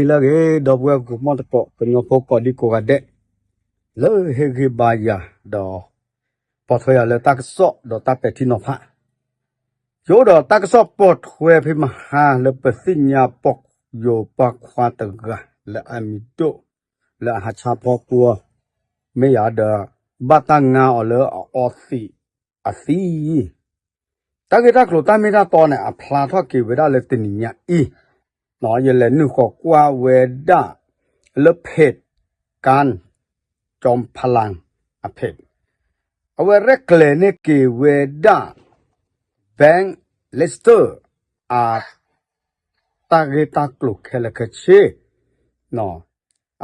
လၢအဂ့ၤ ဒီပုၢ်ဝဲၢ်ကီၢ်မီၢ်တကိး ကညီဖိကိးဒံကိးဂၤဒဲး လၢဟ့ၣ်ဂံၢ်ဘါယၤ ဒီး ပိာ်ထွဲယၤလၢတၢ်ကစီၣ်ဒီးတၢ်ပဲာ်ထံနီၤဖး ယအိၣ်ဒီးတၢ်ကစီၣ်ပိာ်ထွဲဖဲမဟါလၢပသ့ၣ်ညါပီၢ်ယိၤပှၢ်ခွါတဂၤ လၢအမံၤဒိၣ် လၢအဟးဆါဖီကွီ မ့ၢ်ယၤဒီး ဘၣ်တၢ်ငါအီၤလၢအအီသံးအသံ တၢ်ဂ့ၢ်တၢ်ကျိၤတၢ်မ့ၢ်တၢ်တီန့ၣ် အဖျါထီၣ်က့ၤဝဲဒၣ်လၢတနံၤညါအံၤ, ယလဲၤနုာ်ဃီၤကွၢ်ဝဲဒၣ် လၢ page ကၠီဖလၢ် အ page အဝဲရဲၣ်ကျဲၤန့ၢ်က့ၤဝဲဒၣ် Bank Leicester အ တၢ်ဂ့ၢ်တၢ်ကျိၤခဲလၢာ်ခဲဆ့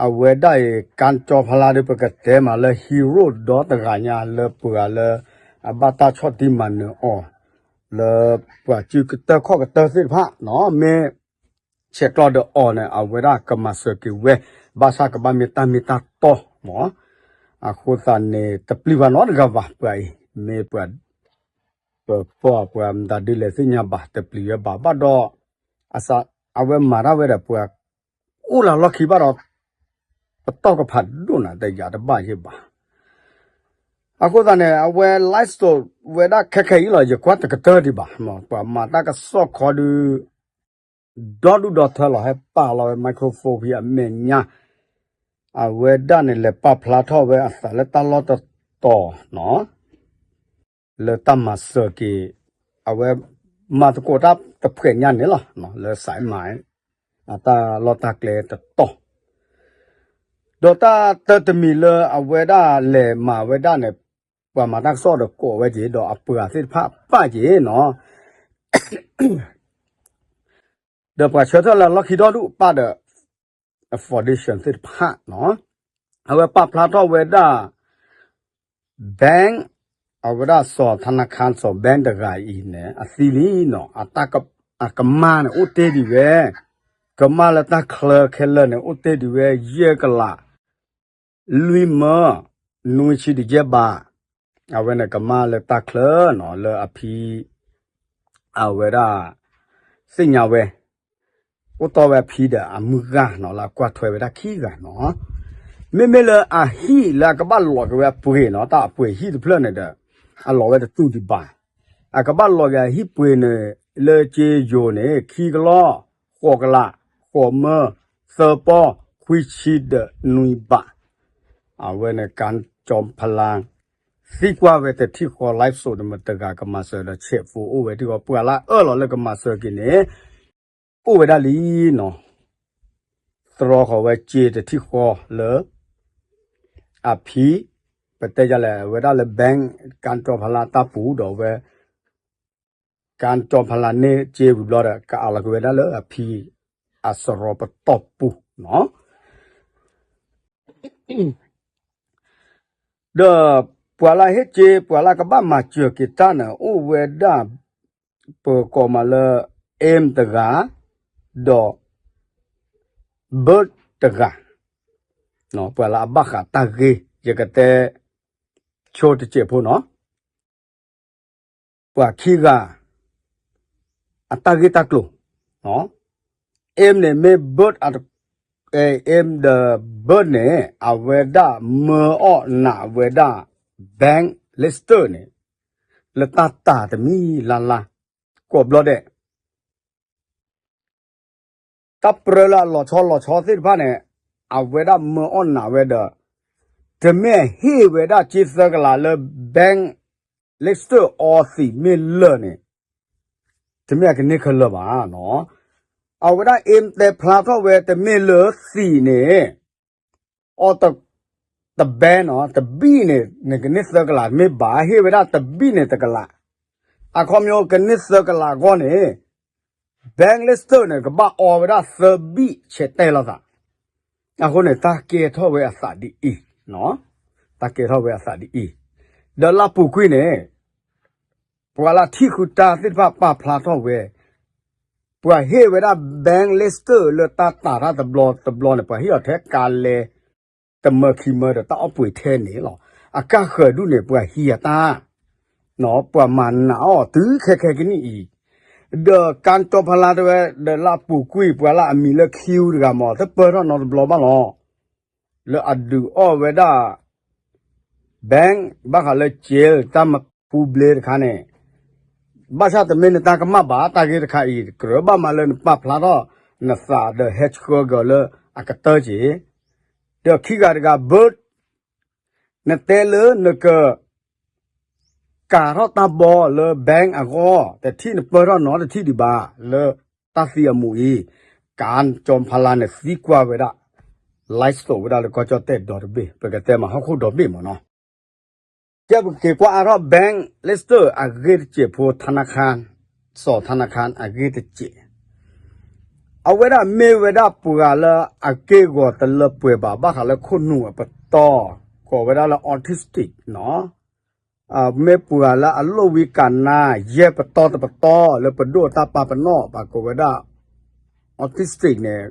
အဝဲဒၣ်အံၤ ကၠီဖလၢ်ဒီး ပကတဲမးလၢ hero ဒီတဂၤညါလၢပှၤလၢ အဘၣ်တၢ်ဆီၣ်တံၢ်မၤနၢၤအီၤ လၢပှၤစုကတၢၢ်ခီၣ်ကတၢၢ်သ့ၣ်တဖၣ်နီၤ မ့ၢ်ဆဲးကျိးဒီးအီၤန့ၣ် အဝဲဒၣ်ကမၤစၢၤက့ၤဝဲ ဘၣ်ဆၣ်ကဘၣ်မ့ၢ်တၢ်မ့ၢ်တၢ်တီမး အဃိသတးန့ၣ် တပျံၤဘၣ်နီတဂၤဘၣ် ပှၤအံၤ မ့ၢ်ပှၤ ပပှၤမတၤဒုလဲၤသ့ၣ်ညါဘၣ် တပျံၤဝဲဘၣ် ဘၣ်ဒီး အဝဲမၤတၢ်ဝဲဒီးပှၤ အိၣ်လၢလီၢ်ခံဘၣ်ဒီး ပတီၢ်ကဖးဒိၣ်နၤ တယာ်တဘၣ်ယဲၢ်ဘၣ်. အဃိသတးန့ၣ် အဝဲ live ဝဲဒၣ်ခဲခဲအံၤလီၤ ယကွၢ်တကတၢၢ်ဒံးဘၣ် ပှၤမၤတၢ်ကစီၣ်ခီဒု ဒီဒူၣ်ဒီထၢလီၤ ဟဲပာ်လီၤဝဲ microphone ဖဲအမဲာ်ညါ အဝဲဒၣ်န့ၣ် လဲၤပာ်ဖျါထီၣ်ဝဲအသးလၢတၢ်လီၢ်တတီၤနီၤ လၢတၢ်မၤစၢၤက့ၤ အဝဲမၤသကိးတၢ်တဖှဲးညါန့ၣ်လီၤ လၢစးမၤ အတၢ်လီၢ်တၢ်ကျဲတတီၤ ဒီးတၢ်တၢတမံၤလၢအဝဲဒၣ်လဲၤမၤဝဲဒၣ်န့ၣ် ပှၤမၤတၢ်ကစီၣ်ဒီးကိးဝဲက့ၤ ဒီးအပှၤသ့ၣ်တဖၣ်ပာ်က့ၤနီၤ ဒီးပှၤဆၢထၢၣ်လၢလီၢ်ခံဒီဒူၣ်ပာ်ဒီး foundation သ့ၣ်တဖၣ်နီၤ အဝဲပာ်ဖျါထီၣ်ဝဲဒၣ် bank အဝဲဒၣ်စီၤထနခါစီၤ bank တဂၤအံၤန့ၣ် အသံလံနီၤ အကမၢ်န့ၣ် အိၣ်တ့ၢ်ဒံးဝဲ ကမၢ်လၢတၢ်ချၢခဲလၢာ်န့ၣ် အိၣ်တ့ၢ်ဒံးဝဲ ယဲၢ်ကလး လွံၢ်မၢ နွံဆံတယဲၢ်ဘး အဝဲန့ၣ်ကမၢ်လၢတၢ်ချၢနီၤ လၢအဖံ အဝဲဒၣ် သ့ၣ်ညါဝဲ အိၣ်တီၢ်ဝဲအဖံဒီးအမုၢ်ဂၤနီၤ လၢအကွၢ်ထွဲဝဲဒၣ်ခံဂၤနီၤ မ့မ့ၢ်လၢအဟံၣ်လၢအကဘၣ်လီၤက့ၤဝဲအပှ့ၤနီၤ တၢ်အပှ့ၤဟံၣ်တဖျၢၣ်န့ၣ်ဒီး အလီၤဝဲတတူၢ်ဒံးဘၣ် အကဘၣ်လီၤက့ၤအဟံၣ်ပှ့ၤန့ၣ် လၢကၠ့ယိၤန့ၣ် ခံကလီၢ် ဃိးကလး ဃိးမၢ သၢပီ ခွံဆံဒီးနွံဘး အဝဲန့ၣ် ကၠီဖလၢ် သံကွၢ်ဝဲတထံၣ်ဃီ live စိးန့ၣ် မတၤတဂၤကမၤစၢၤဒီး ဆဲးဖိအိၣ်ဝဲထံၣ်ဃီ ပှၤလၢအအၢၣ်လီၤလၢကမၤစၢၤက့ၤန့ၣ် အိၣ်ဝဲဒၣ်လံနီၤ တြီဃီၤဝဲကၠ့တထံၣ်ဃီလၢ အဖံ ပတဲယလဲၣ် အဝဲဒၣ်လၢ bank ကၠီဖလၢ်တၢ်ပူၤဒီးဝဲ ကၠီဖလၢ်န့ၢ်ကၠ့ဝံၤဘျီဒီး ကအးလီၤက့ၤဝဲဒၣ်လၢအဖံ အစရီပတီၢ်ပူၤနီၤ ဒီးပှၤလၢဟ့ၣ်ကၠ့ ပှၤလၢကဘၣ်မၤစၢၤက့ၤတၢ်န့ၣ် အိၣ်ဝဲဒၣ် ပကိးမးလၢ M တဂၤ ဒီး Bird တဂၤ ပှၤလၢအဘၣ်ဃးတၢ်ဂ့ၢ် ယကတဲ ဆိတစဲးဖိနီၤ ပှၤခံဂၤ အတၢ်ဂ့ၢ်တၢ်ကျိၤ M န့ၣ်မ့ၢ် Bird အ M ဒီး Bird န့ၣ် အဝဲဒၣ်မၢအီၣ်နာ်ဝဲဒၣ် Bank Leicester န့ၣ် လၢတၢ်တၤတမံၤလၢ်လၢ် ကိးဘျီဒဲး တၢ်ပြၢလၢအလီၤဆီလီၤဆီသ့ၣ်တဖၣ်န့ၣ် အဝဲဒၣ်မၢအီၣ်နာ်ဝဲဒီး တမ့ၢ်ဟ့ၣ်ဝဲဒၣ်ကၠ့သၢကလးလၢ Bank Leicester အီသံးမ့ၢ်လၢာ်န့ၣ် တမ့ၢ်အကန့ၢ်ခဲလၢာ်ဘၣ်နီၤ အဝဲဒၣ် M တဲဖျါထီၣ်ဝဲတမ့ၢ်လၢသံးန့ၣ် အီ တဘဲနီၤ တဘံၣ်န့ၣ် နကန့ၢ်သၢကလး မ့ၢ်ဘၣ်ဟ့ၣ်ဝဲဒၣ်တဘံၣ်န့ၣ်တကလး အခီပညီကန့ၢ်သၢကလးအဂီၢ်န့ၣ် Bank Leicester န့ၣ် ကဘၣ်အီဝဲဒၣ်သၢဘံၣ်ဆဲးတဲလိာ်သး အဃိန့ၣ် တၢ်ကဲထီၣ်ဝဲအသးဒ်အံၤ တၢ်ကဲထီၣ်ဝဲအသးဒ်အံၤ ဒီးလၢပူၤကွံာ်န့ၣ် ပှၤလၢထံၣ်ဃုာ်တၢ်သ့ၣ်တဖၣ်ပာ်ဖျါထီၣ်ဝဲ ပှၤဟ့ၣ်ဝဲဒၣ် Bank Leicester လၢတၢ်တၤတၢ်တဘျီတဘျီန့ၣ် ပှၤဟ့ၣ်အီၤထဲကါလဲ တမၢခံမၢဒီးတၢ်အီၣ်ပှ့ၤထဲန့ၣ်လီၤ. အကၢ်ဃၢၤဒူၣ်န့ၣ် ပှၤဟံးအတၢ် ပှၤမၤနာ်အီၤတုၤခဲခဲကနံၣ်အံၤ ဒီးကၣ်ကၠီဖလါတဲဝဲ ဒီးလၢအပူၤကွံာ်ပှၤလၢအမံၤလၢခံအူတဂၤမ့ၢ် တပၢၢ်ထီၣ်နီတဘျီဘၣ်လီၤ. လၢအဒုးအီၣ်ဝဲဒၣ် bank ဘၣ်ဃးလၢ jail တၢ်မၤပူၤဘျ့တခါန့ၣ် ဘၣ်ဆၣ်တမ့ၢ်နတၢ်ကမၣ်ဘၣ် တၢ်ဂ့ၢ်တခါအံၤ ကြၢးဘၣ်မးလၢနပာ်ဖျါထီၣ်နသး ဒီးဟဲဆှၢက့ၤအီၤလၢအကတၢၢ်က့ၤ, ဒီးခံဂၤတဂၤ Burt နတဲလၢနက ကၤထီၣ်တၢ်ဘီလၢ bank အဂီၢ် တထံၣ်နပၢၢ်ထီၣ်နီတထံၣ်ဒံးဘၣ် လၢတၢ်သံအမူးအံၤ, ကၣ်ကၠီဖလါန့ၣ်သံကွၢ်ဝဲဒၣ် live ဝဲဒၣ်လၢကီၢ်ကၠီၣ်တဲၣ်ဒီတဘ့ၣ် ပကတဲမးဟီၣ်ခိၣ်ဒီဘ့ၣ်မ့ၢ်နီၤ. ကဲပက့ၤကွၢ်အါထီၣ် bank Lester အဂ့ၢ်တစဲးဖိ ธนาคาร စီၤ ธนาคาร အဂ့ၢ်တစဲး အဝဲဒၣ်မ့ၢ်ဝဲဒၣ်ပှၤလၢအက့ၢ်ဂီၤတလၢပှဲၤဘၣ် ဘၣ်ဃးလၢခိၣ်နူာ်အပတီၢ် ကိးဝဲဒၣ်လၢ autistic နီၤ. မ့ၢ်ပှၤလၢအလိၣ်ဝံကနါ ယဲၢ်ပတီၢ်တပတီၢ်လၢပဒိၣ်တၢ်ပာ်ပနီၣ် ပှၤကိးဝဲဒၣ် autistic န့ၣ်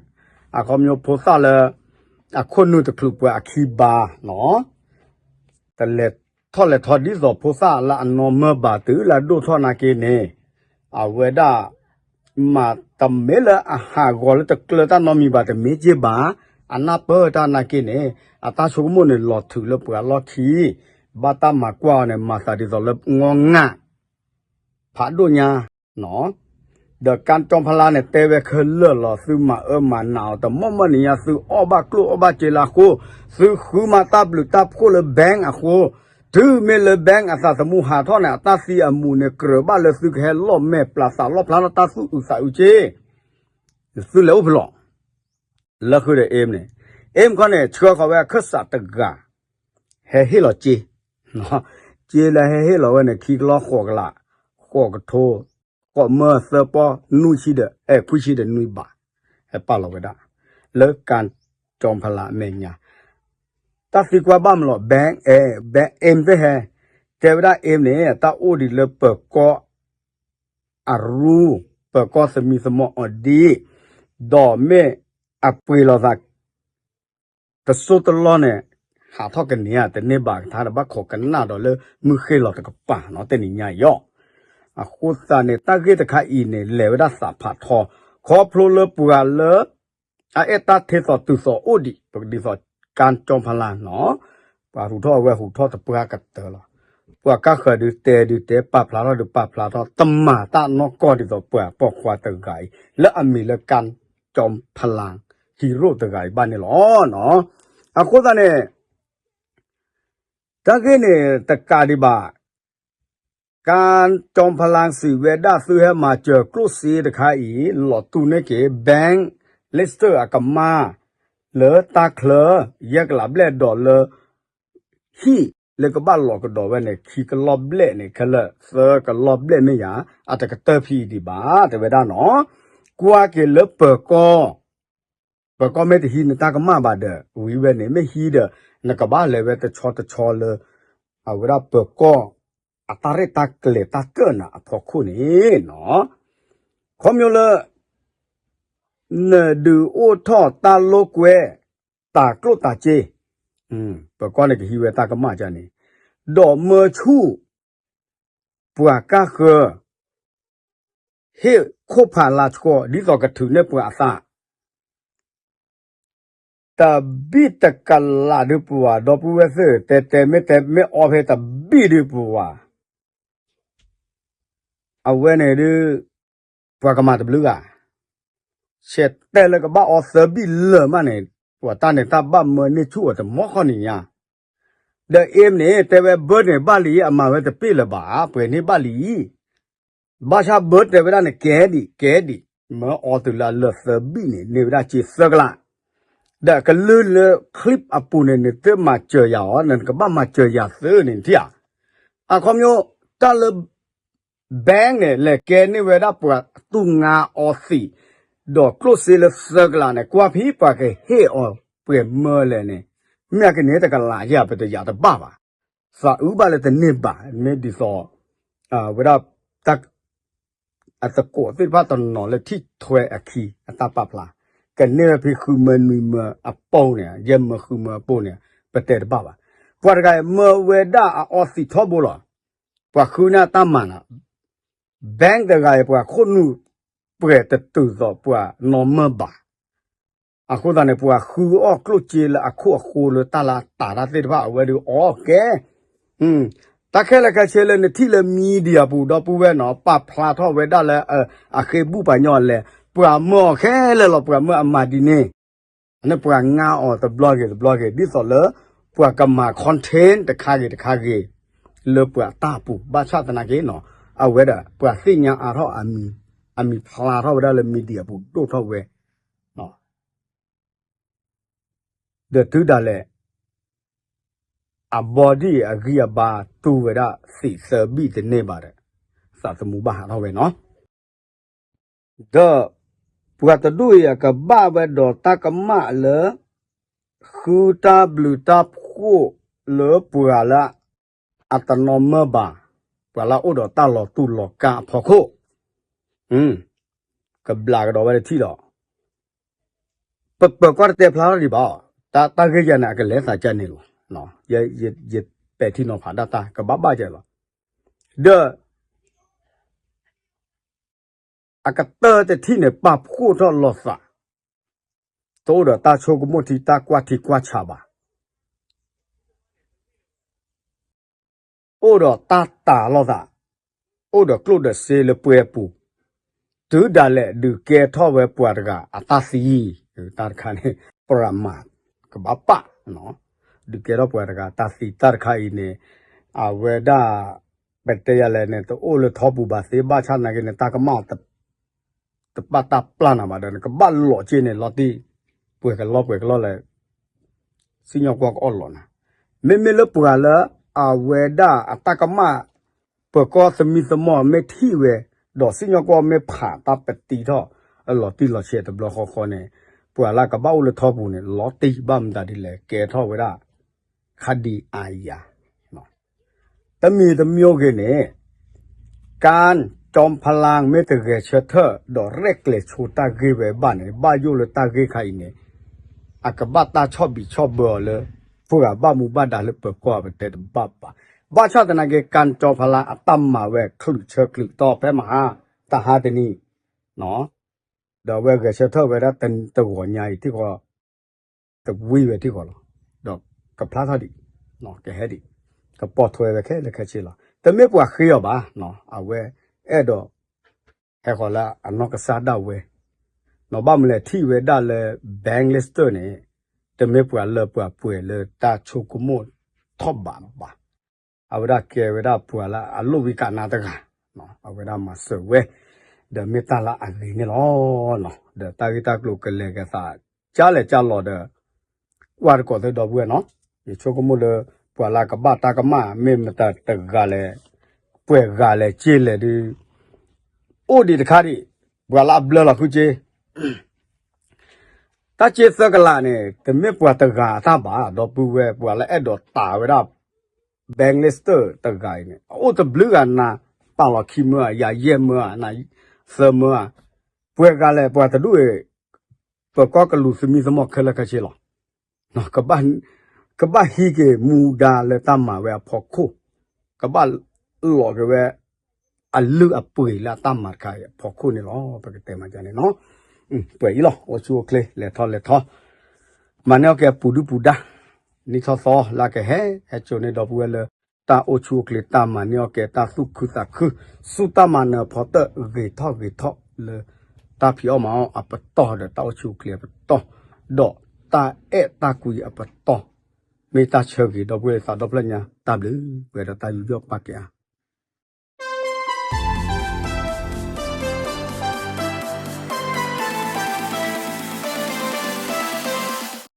အခီပညီဖိသၣ်လၢ အခိၣ်နူာ်တချုးပှဲၤအခံဘၣ်နီၤ တလဲၤထီၣ်လဲၤထီဒ်သိးဖိသၣ်လၢအ normal ဘၣ် တုၤလၢအဒိၣ်ထီၣ်နာ်က့န့ၣ် အဝဲဒၣ် မၤတမ့ၢ်လၢအဟးဂီၤလၢတကျၢၤတၢ်နီတမံၤဘၣ်တမ့ၢ်က့ဘၣ်, အနၢ်ပၢၢ်တၢ်နာ်က့န့ၣ် အတၢ်ဆိကမိၣ်န့ၣ်လီၤထုးလၢပှၤလီၢ်ခံ, ဘၣ်တၢ်မၤကွၢ်အီၤန့ၣ် မၤသးဒ်သိးလၢငီငၢ် ဖးဒိၣ်ညါ ဒီးကၣ်ကၠီဖလါန့ၣ် တဲဝဲခဲလၢာ်လီၤ သုမၤအၢမၤနးအီၤတမီၢ်မီၢ်နံၤညါ သုအီၣ်ဘၣ်ကျိၣ်အီၣ်ဘၣ်စ့လၢအဃိ, သုဃုမၤတၢ်ဘျုးတၢ်ဖှိၣ်လၢ bank အဃိ, တုၤမ့ၢ်လၢ bank အသးသမူဟးထီၣ်န့ၣ် အတၢ်သံအမူးန့ၣ် ကြၢးဘၣ်လၢသုကဟဲလီၣ်မဲာ်ပျၢ်သးလီၣ်ဖျါထီၣ်တၢ်သူၣ်အုးသးအုးက့ သုလဲၤအိၣ်ဖဲလဲၣ် လၢဃုာ်ဒီး aim န့ၣ်, aim ခီန့ၣ် ဆှၢဃီၤဝဲအခၢၣ်စးတဂၤ ဟဲဟ့ၣ်လီၤစ့, စ့လၢဟဲဟ့ၣ်လီၤဝဲန့ၣ် ခံကလီၢ်ဃိးကလး, ဃိးကထိ, ဃိးမၢသၢပီၢ် နွံဆံဒီး အဲ ခွံဆံဒီးနွံဘး, ဟဲပာ်လီၤဝဲဒၣ် လၢကၣ်ကၠီဖလါအမဲာ်ညါ တၢ်သံကွၢ်ဘၣ်မးလီၤ bank, အဲ bank aim သ့ၣ်ဟဲ, တဲဝဲဒၣ် aim န့ၣ် တၢ်အိၣ်ဒံးလၢပၢၤကီၢ် အရူ, ပၢၤကီၢ်သမံသမိးအီၤဒ်, ဒီးမ့ၢ်အပှ့ၤလီၤသး တစိၢ်တလီၢ်န့ၣ် ဟးထီၣ်ကန့ၢ်ဧါ တန့ၢ်ဘၣ်ကထါဒီး ဘၣ်ခိးကနၣ်ဒီးလၢမုၢ်ဃ့လီၤတကပၤနီၤ တနံၤညါအံၤအီၤ, အဃိသတးန့ၣ် တၢ်ဂ့ၢ်တခါအံၤန့ၣ် လဲၤဝဲဒၣ်သးဖးထီ, ခီဖျိလၢပှၤလၢ အအဲၣ်တၢ်ထဲသိးတုၤသိးအိၣ်ဒံး ပကဒ်သိးကၣ်ကၠီဖလါနီၤ, ပှၤဟူးထီၣ်ဝဲဟူးထီၣ်တပှၢ်ကတၢၢ်လီၤ, ပှၤကါဃၢၤဒုးတဲဒုးတဲ ပာ်ဖျါထီၣ်ဒုးပာ်ဖျါထီၣ် တမၤတၢ်နီၢ်ကီၢ်ဒ်သိးပှၤပိာ်ခွါတဂၤအံၤ လၢအမံၤလၢကၣ်ကၠီဖလါ hero တဂၤအံၤဘၣ်န့ၣ်လီၤ. အဃိသတးန့ၣ် တၢ်ဂ့ၢ်န့ၣ်တကးဒံးဘၣ် ကၣ်ကၠီဖလါစံးဝဲဒၣ် သုဟဲမၤစၢၤကျိၣ်စ့တခါအံၤ လီၤတူာ်န့ၢ်က့ၤ bank Lester အကမၢ် လၢတၢ်ချၢ ယဲၢ်ကလးဘျဲၣ်ဒီးလၢ ဟံၣ်လၢကဘၣ်လီၤကဒီးဝဲန့ၣ် ခံကလီၢ်ဘျဲၣ်န့ၣ် ခဲလၢာ်သၢကလီၢ်ဘျဲၣ်မ့ၢ်ယၤ အတကတၢၢ်ဖံးဒံးဘၣ် တဲဝဲဒၣ်နီၤ, ကွၢ်က့ၤလၢပၢၤကီၢ် ပၢၤကီၢ်မ့ၢ်တဟံးနတၢ်ကမၣ်ဘၣ်ဒီး ဝံၤဝဲန့ၣ် မ့ၢ်ဟံးဒီး နကဘၣ်လဲၤဝဲတဆီတဆီလၢ အဝဲဒၣ်ပၢၤကီၢ် အတၢ်ရဲၣ်တၢ်ကျဲၤတၢ်ကၢၣ်နၤအဖီခိၣ်န့ၣ်နီၤ, ခီဖျိလၢ နဒုးအိၣ်ထီၣ်တၢ်လိာ်ကွဲ တၤကျိၣ်တၤစ့, ပၢၤကီၢ်န့ၣ်ကဟံးဝဲတၢ်ကမၣ်ကန့ၣ်, ဒီးမၢဆူၣ် ပှၤကါဃၢၤ ဟ့ၣ်ခိၣ်ဖးလၤဆှီ ဒ်သိးကထုးန့ၢ်ပှၤအသး တဘံၣ်တကလးဒုးပဝး ဒီပုၢ်ဝဲၢ်သ့ၣ် တဲတဲမ့ၢ်တဲမ့ၢ်အီဖဲတဘံၣ်ဒုးပဝး အဝဲန့ၣ်ဒုး ပှၤကမၤတဘျုးဂၤ, ဆဲးတဲလၢကဘၣ်အီသၢဘံၣ်လၢာ်မးန့ၣ် ပှၤတၢ်န့ၣ်တၢ်ဘၣ်မၢန့ၢ်ဆူၣ်အီၤတမီၢ်ခီနံၤညါ, ဒီး aim န့ၣ် တဲဝဲ Burt န့ၣ် ဘၣ်လံ အမၤဝဲတပ့ၢ်လၢၤဘၣ် ပှဲၤန့ၢ်ဘၣ်လံ ဘၣ်ဆၣ် Burt တဲဝဲဒၣ်န့ၣ် ကဲဒံး ကဲဒံး မၢအီတုၤလၢအလၢာ်သၢဘံၣ်န့ၣ် န့ၢ်ဝဲဒၣ်စ့သၢကလး, ဒီးကလုၢ်လၢ clip အပူၤန့ၣ် နတမၤစၢၤယၤအီၤ နကဘၣ်မၤစၢၤယၤသ့န့ၣ်ထံၣ်ဧါ, အခီပညီ တၢ်လၢ bank န့ၣ် လဲၤကဲန့ၢ်ဝဲဒၣ်ပှၤတူၢ်ငါအီသံး, ဒီးကျိၣ်စ့လၢသၢကလးန့ၣ် ကွၢ်ဖံးပှၤကဟ့ၣ်အီၤပှဲၤမၢလဲၣ်န့ၣ်, မ့ၢ်အကန့ၢ်တကလးယၤ ပတယာ်တဘၣ်ဘၣ်, သးအုးဘၣ်လၢတန့ၢ်ဘၣ် မ့ၢ်ဒ်သိး ဝဲဒၣ် တၢ် အသကိးသ့ၣ်တဖၣ်တနီၤလၢထံၣ်ထွဲအခံအတၢ်ပာ်ဖျါ, ကန့ၢ်ဝဲဖဲဃုမၢနွံမၢအပိန့ၣ် ယဲၢ်မၢဃုမၢအပိန့ၣ် ပတဲတဘၣ်ဘၣ်, ပှၤတဂၤအံၤမၢဝဲဒၣ်အအီသံးထီဘိလီၤ, ပှၤဃုန့ၢ်အတၢ်မၤနၤ bank တဂၤအံၤ ပှၤခိၣ်နူာ်ပှဲၤတတုၤသိးပှၤနီၢ်မၢၢ်ဘၣ်. အဃိသတးန့ၣ် ပှၤဃုအီၣ်ကျိၣ်စ့လၢအခိၣ်အဃိလၢတၢ်လၢအတၤတၢ်သ့ၣ်တဖၣ် အဝဲဒုးအီၣ်ကဲ တၢ်ခဲလၢာ်ခဲဆ့လၢနထံၣ်လၢ media ပူၤ ဒီပုၢ်ဝဲၢ်နီၤ ပာ်ဖျါထီၣ်ဝဲဒၣ်လၢ အဃ့ဘူၣ်ပှၤညီအလဲၤ ပှၤမၢအီၤခဲလၢာ်လီၤ ပှၤမၢအမၤဒ်န့ၣ် အန့ၣ်ပှၤငါအီၤတဘျီဂ့ၤတဘျီဂ့ၤ ဒ်သိးလၢ ပှၤကမၤ content တခါဂ့ၤတခါဂ့ၤ လၢပှၤတၢ်ပူၤ ဘၣ်ဆၣ်သနာ်က့နီၤ အဝဲဒၣ် ပှၤသ့ၣ်ညါအါထီၣ်အမံၤ အမံၤဖျါထီၣ်ဝဲဒၣ်လၢ media ပူၤဒိၣ်ထီၣ်ဝဲ ဒီးတုၤဒၣ်လဲာ် အ body အဂံၢ်အဘါတူၢ်ဝဲဒၣ်သံးသၢဘံၣ်တန့ၢ်ဘၣ်ဒီး သးသမူဘၣ်ဟးထီၣ်ဝဲနီၤ ဒီး ပှၤတဒူၣ်အံၤ အကဘၣ်ဝဲဒီးတၢ်ကမၣ်လၢ ဃုတၢ်ဘျုးတၢ်ဖှိၣ်လၢပှၤလၢ အတနီၢ်မၢၢ်ဘၣ်, ပှၤလၢအအိၣ်ဒီးတၢ်လီၤတူၢ်လီၤကာ်အဖီခိၣ်, ကဘျးကဒီးဝဲတထံၣ်ဒီး ပပၢၤကီၢ်တတဲဖျါထီၣ်ဒံးဘၣ်, တၢ်ဂ့ၢ်ယၤန့ၣ် အကလဲၤသးကန့ၣ်လီၤ. ယပဲာ်ထံနီၤဖးဒၣ်တၢ်ကဘၣ်ဘၣ်ကဲလီၤ. ဒီး အကတၢၢ်တထံၣ်န့ၣ် ပာ်ဖှိၣ်ထီၣ်လိာ်သး, တအိၣ်ဒီးတၢ်ဆိကမိၣ်ထံ တၢ်ကွၢ်ထံကွၢ်ဆးဘၣ်. အိၣ်ဒီးတၢ်တၤလိာ်သး, အိၣ်ဒီးကျိၣ်ဒီးစ့လၢပှဲၤပူၤ, တုၤဒၣ်လဲာ်ဒုးကဲထီၣ်ဝဲပှၤတဂၤအတၢ်သံ, တၢ်တခါန့ၣ် ပြးမၤ ကဘၣ်ပာ်, ဒုးကဲထီၣ်ပှၤတဂၤတၢ်သံတၢ်တခါအံၤန့ၣ်, အဝဲဒၣ် ပတဲယၤလဲၣ်န့ၣ် တအိၣ်လၢထီပူၤဘၣ်သ့ ဘၣ်ဆၣ်သနာ်က့န့ၣ် တၢ်ကမၣ် တပာ်တၢ်ပျၢ်နၤဘၣ်ဒီး နကဘၣ်လိးက့န့ၣ် လီၤတံၢ် ပှဲၤကလီပှဲၤကလီလၢ စံၣ်ညီၣ်ကွီၢ်ကအီၣ်လီၤနၤ, မ့မ့ၢ်လၢပှၤလၢ အဝဲဒၣ်အတၢ်ကမၣ် ပၢၤကီၢ်သမံသမိးမ့ၢ်ထံၣ်ဝဲ, ဒီးစံၣ်ညီၣ်ကွီၢ်မ့ၢ်ဖးတၢ်ပတံထီၣ် အလီၤတံၢ်လီၤဆဲးတဘျီဃီဃီန့ၣ်, ပှၤလၢကဘၣ်အိၣ်လၢထီပူၤန့ၣ် လီၤတံၢ်ဘၣ်မတၤဒ်လဲၣ် ကဲထီၣ်ဝဲဒၣ် ခဒံအယၤ တမံၤတမံၤဂ့ၤန့ၣ်, ကၣ်ကၠီဖလါမ့ၢ်တဂဲၤဆၢထၢၣ် ဒီးရဲၣ်ကျဲၤဆိတၢ်ဂ့ၢ်ဝဲဘၣ်န့ၣ် ဘၣ်ယိၣ်လၢတၢ်ဂ့ၢ်ခါအံၤန့ၣ်, အကဘၣ်တၢ်ဆီၣ်ဘံးဆီၣ်ဘၢအီၤလၢ ပှၤဘၣ်မူဘၣ်ဒါလၢပၢၤကီၢ်ပတဲတဘၣ်ဘၣ်. ဘၣ်ဆၣ်သနာ်က့ ကၣ်ကၠီဖလါအတၢ်မၤဝဲချုးဆၢချုးတီဖဲမဟါ တဟါတနံၤ ဒီးအဝဲဂဲၤဆၢထၢၣ်ဝဲဒၣ်တဂီၤညါအံၤထံၣ်ဃီ တဝံၤဝဲထံၣ်ဃီလီၤ. ဒီးကဖျါထီၣ်ဒံး, ကဟဲဒံး, ကပိာ်ထွဲဝဲခဲလၢာ်ခဲဆ့လီၤ. တမ့ၢ်ပှၤဃ့အီၤဘၣ်, အဝဲအဲၣ်ဒိး ဟဲဃီၤလၢအနီၢ်ကစၢ်ဒၣ်ဝဲ, နီၢ်ဘၣ်မနုၤလဲၣ်ထံၣ်ဝဲဒၣ်လၢ bank minister န့ၣ်, တမ့ၢ်ပှၤလၢပှၤပှဲၤလၢတၢ်ဆိကမိၣ်ထီၣ်ဘးဘၣ်. အဝဲဒၣ်ကဲဝဲဒၣ်ပှၤလၢအလိၣ်ဝံကးနါတဂၤ, အဝဲဒၣ်မၤစၢၤဝဲ, ဒီးမ့ၢ်တၢ်လၢအဂ့ၤန့ၣ်လီၤ. ဒီးတၢ်ဂ့ၢ်တၢ်ကျိၤကလဲၤကသး ကၢ်လဲၤကၢ်လီၤဒီး ကွၢ်တကိးသ့ၣ်ဒီပုၢ်ဝဲၢ်နီၤ, ယဆိကမိၣ်လၢ ပှၤလၢကဘၣ်တၢ်ကမၣ် မ့ၢ်မတၤတဂၤလဲၣ်, ပှဲၤဂၤလဲၣ် က့လဲၣ်ဒုး အိၣ်ဒံးတခါဒံး, ပှၤလၢအဘျၢလီၤဃုက့ တၢ်က့သၢကလးန့ၣ် တမ့ၢ်ပှၤတဂၤအတၢ်ဘၣ်, ဒီပုၢ်ဝဲၢ် ပှၤလၢအဲၣ်ဒိးတၤဝဲဒၣ် bank minister တဂၤအံၤန့ၣ် အအိၣ်တဘျုးဂၤနၤ, ပာ်လီၤခံမၢဧါ, ယၤယဲၢ်မၢဧါ, နၤသၢမၢဧါ, ပှဲၤဂၤလဲၣ် ပှၤတဒူၣ်အံၤ ပၢၤကီၢ်ကလူးသမံသမိးခဲလၢာ်ခဲဆ့လီၤ. ကဘၣ်ဟံးက့ၤမူဒါလၢတၢ်မၤဝဲအဖီခိၣ်, ကဘၣ်လိးက့ၤဝဲ အလုၢ်အပှ့ၤလၢအတၢ်မၤတခါအံၤအဖီခိၣ်န့ၣ်လီၤ. ပကတဲမၤဒ်န့ၣ်နီၤ, ပှဲၤအံၤလီၤ. အိၣ်ဆူၣ်အိၣ်ချ့ လဲၤထီၣ်လဲၤထီ, မၤန့ၢ်အီၣ်ကဲပူၤဒုၣ်ပူၤဒါ, နံၣ်ထီၣ်သီလၢကဟဲ ဟဲစိာ်န့ၢ်ဒီပုၢ်ဝဲၢ်လၢ တၢ်အိၣ်ဆူၣ်အိၣ်ချ့ တၢ်မၤန့ၢ်အီၣ်ကဲ တၢ်သူၣ်ခုသးခု, ဆူတၢ်မၤနၢၤဖီတၢၣ်ဂ့ၤထီၣ်ဂ့ၤထီၣ်လၢ တၢ်ဖံးအီၣ်မၤအီၣ်အပတီၢ်ဒီး တၢ်အိၣ်ဆူၣ်အိၣ်ချ့အပတီၢ်, ဒီးတၢ်အဲၣ်တၢ်ကွံအပတီၢ်, မ့ၢ်တၢ်ဆၢဂ့ၤဒီပုၢ်ဝဲၢ်သးဒီဖျၢၣ်ညါ တၢ်ဘျုးဝဲဒီးတၢ်ယူးယီၣ်ပာ်ကဲအါ.